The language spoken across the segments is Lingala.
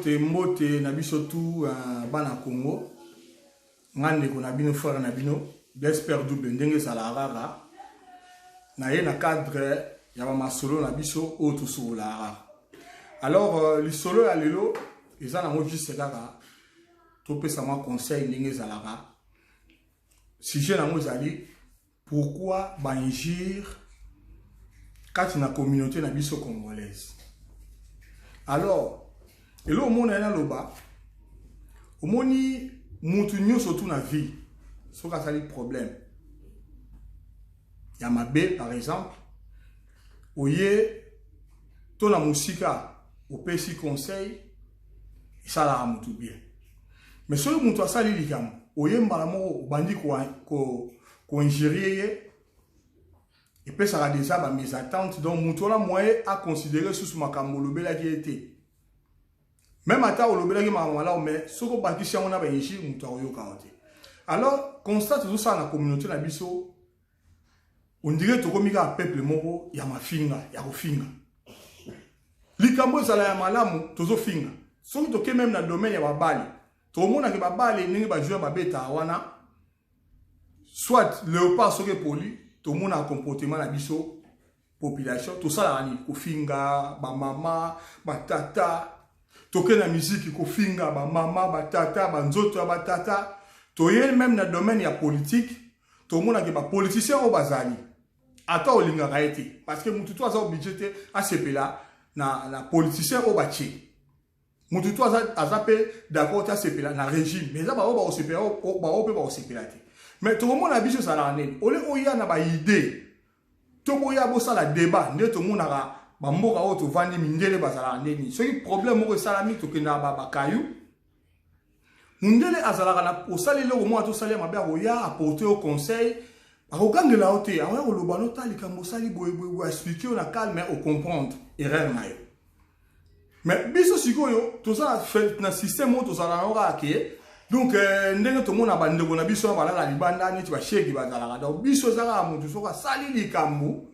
Mbote mbote na biso tout bana Congo. Nga ndeko na bino frère na bino Blaise Père Double ndenge ezalaka kaka na ye na cadre ya ba masolo na biso oyo tosololaka kaka. Alors lisolo ya lelo eza nango juste kaka topesa mwa conseil ndenge ezalaka. Sujet nango ezali pourquoi ba injures kati na communauté na biso congolaise. Alors eloko omona ye naloba, omoni mutu nyonso tu na vie soki asali problème ya mabe, par exemple oye to na mosika opesi conseil, esalaka mutu bien. Mais soki mutu asali likambo, oye mbala moko obandi koinjurie ye, epesaka déjà ba mésentente. Donc mutu wana moyen aconsidere susu makambo olobelaki ye te. Même ata olobelaki makambo malamu, mais soki obakisi yango na bainjure, mutu akoyoka yo te. Alors constat tozosala na communauté na biso, on dirait tokomi kaka peuple moko ya mafinga, ya kofinga. Likambo ezala ya malamu, tozofinga. Soki toke même na domaine ya babale, tokomonake babale ndenge bajoueur babetaka wana, soit Léopard soki epoli, tomonaka comportement na biso population tosalaka nini? Kofinga bamama, batata. Toke na miziki, kofinga bamama, batata, banzoto ya batata. Toye même na domaine ya politique, tomonaki bapoliticien oyo bazali, ata olingaka ye te, parce que mutu to aza obligé te asepela na politicien oyo batie. Mutu to aza mpe d'accord te asepela na régime, mais eza baoyo bakosepela, baoyo mpe bakosepela te. Mais tokomona biso ezalaka nini? Ole oya na baidée to boya bosala débat nde tomonaka bamboka oyo tovandi, mindele bazalaka ndeni. Soki problème moko esalami, tokendaka bakayu. Mundele azalaka na osali eloko moko, tosali ya mabe, akoya apporte yo conseil, akogangela yo te, akoya koloba nota likambo osali boye boye boye, explique yo na calme, ocomprendre erreur na yo. Mais biso sikoyo toza na système oyo tozala nango kaka ke donc ndenge tomona bandeko na biso balala libanda neti bashegi bazalaka. Donc biso eza kaka motu soki asali likambo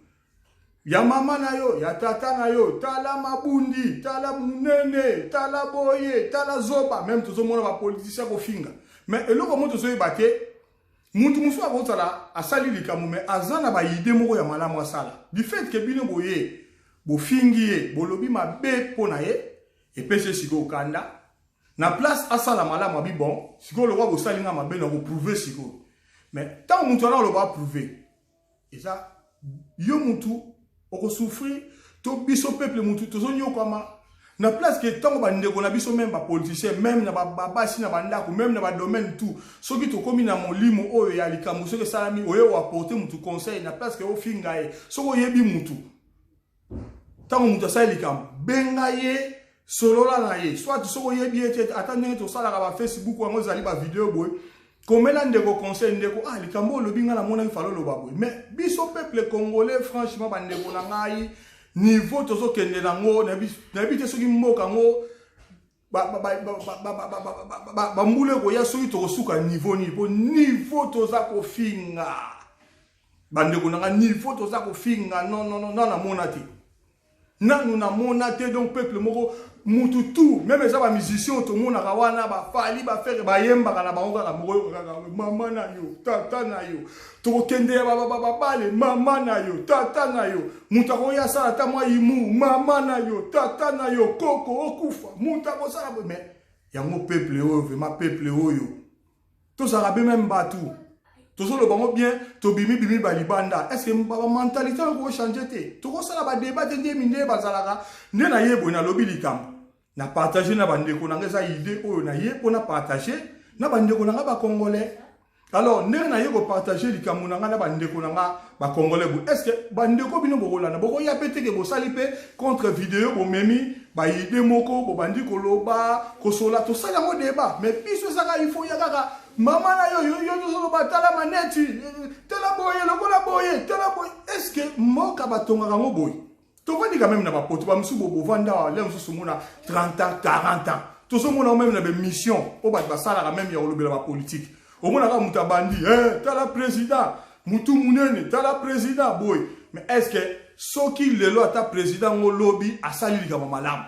ya mama na yo, ya tata na yo, tala mabundi, tala munene, tala boye, tala zoba. Même tozomona bapoliticien kofinga, mais eloko mo tozoyeba te, mutu mosusu akozala asali likambo, mais aza na baidée moko ya malamu asala. Du fait ke bino boye bofingi ye, bolobi mabe mpo na ye, epesi ye sikoyo kanda. Na place asala malamu, abi bon, sikoyo lokwa bosali nga mabe, na koprouver sikoyo. Mais ntango mutu wana oloba aprouver, eza yo mutu okosouffrir to biso peuple mutu tozonyokwama. Na place ke ntango bandeko na biso, même bapoliticien, même na babasi na bandako, même na badomaine tout, soki tokómi na molimo oyo ya likambo soki esalami, oye oapporte mutu conseil, na place ke ofinga ye, soki oyebi mutu, ntango mutu asali likambo, benga ye, solola na ye. Soit soki oyebi ye te, ata ndenge tosalaka bafacebook yango, ezali bavideo boye, komela ndeko conseil: ndeko, ah, likambo olobi, ngai namonaki falo oloba boye. Mais biso peuple congolais, franchement, bandeko na ngai, niveau tozokende nango, nayebi te soki mboka yango bambula ekoya, soki tokosuka niveau nini. Mpo niveau toza kofinga, bandeko na ngai, niveau toza kofinga, non, non, non, namona te, nanu namona te. Donc peuple moko, mutu tout, même eza bamusicien oyo tomonaka wana, bafali, baFerre, bayembaka na bango kaka moko kaka mama na yo, tata na yo. Tokokende ya babale, mama na yo, tata na yo. Moto akoya asala ata mwa imu, mama na yo, tata na yo, koko okufa, moto akosala. Mais yango peuple oyo, vraiment, peuple oyo tozalaka be, même bato tozoloba ngo bien, tobimi bimi balibanda, est ce que bamentalité oyo kochange te? Tokosala badébat te nde mindele bazalaka nde. Na ye boye, nalobi likambo, na partage na bandeko na nga, eza idée oyo na ye mpo na partage na bandeko na nga bacongolais. Alors ndenge na ye kopartage likambo na nga na bandeko na nga bacongolais boye, est ce que bandeko bino bokolanda, bokoya mpe teke bosali mpe contre vidéo, bomemi baidée moko, bobandi koloba, kosola, tosali yango débat? Mais biso ezaka il faut ya kaka mama na yo, yo yo tozoloba, tala maneti, tala boye, lokola boye, tala boye. Est ce que mboka batongaka yango boye? Tovandi quand même na bapoto, bamosusu bovanda awa le mosusu omona 30 ans, 40 ans. Tozomona même na baémission oyo bato basalaka, même ya kolobela bapolitique, omonaka moto abandi: hey, tala président, mutu munene, tala président boye. Mais est ce que soki lelo ata président ngo lobi asali likambo malamu,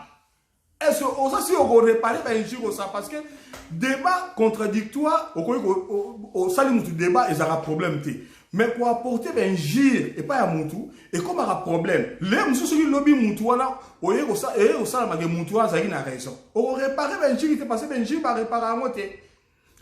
Est ce que oza si okoréparer bainjure osala? Parce que débat contradictoire, okoki osali mutu débat, ezalaka problème te, mais koapporter bainjure epai ya mutu ekomaka problème. Le mosusu, soki lobi mutu wana oye kosalamaka, mutu wana azalaki na raison, okoréparer bainjure te, parce que bainjure baréparer yango te.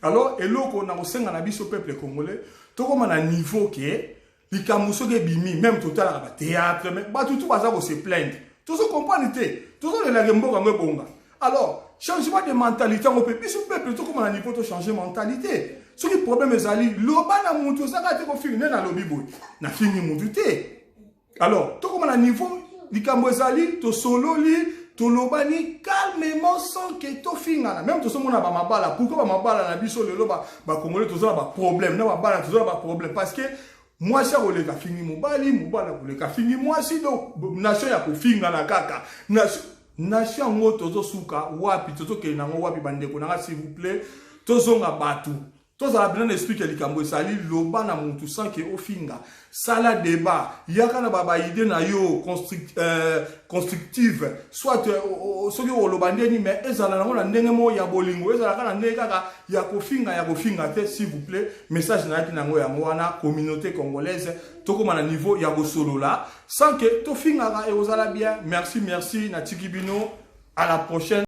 Alors eloko na kosenga na biso peuple congolais, tokóma na niveau ke likambo soki ebimi, même totalaka bathéâtre, mais bato tu baza kose plaindre, tozocomprendre te, tozolelaka mboka yango ebonga. Alors changement de mentalité yango mpe, biso peuple tokóma na niveau tochange mentalité. Soki problème ezali, loba na mutu, ozaka te kofingi. Nde nalobi boye, nafingi mutu te. Alors tokóma na niveau likambo ezali, tosololi, tolobani calmement sans ke tofingana. Même tozomona bamabala. Pourquoi bamabala na biso lelo, bacongolais toza na baproblème na babala? Toza na baproblème parce que mwasi akoleka afingi mobali, mobali akoleka afingi mwasi. Donc nation ya kofingana kaka, nation yango tozosuka wapi? Tozokende nango wapi? Bandeko nanga, s'il vous plaît, tozonga bato, tozala mpena na esprit ke likambo ezali, loba na motu sans ke ofinga, sala débat, yaka na baidées na yo constructive, soit soki oloba ndeni, mais ezala nango na ndenge moko ya bolingo, ezalaka na ndenge kaka ya kofinga te. S'il vous plaît, message nayaki nango yango wana. Communauté congolaise, tokóma na niveau ya kosolola sans ke tofingaka, ekozala bien. Merci, merci, natiki bino, à la prochaine.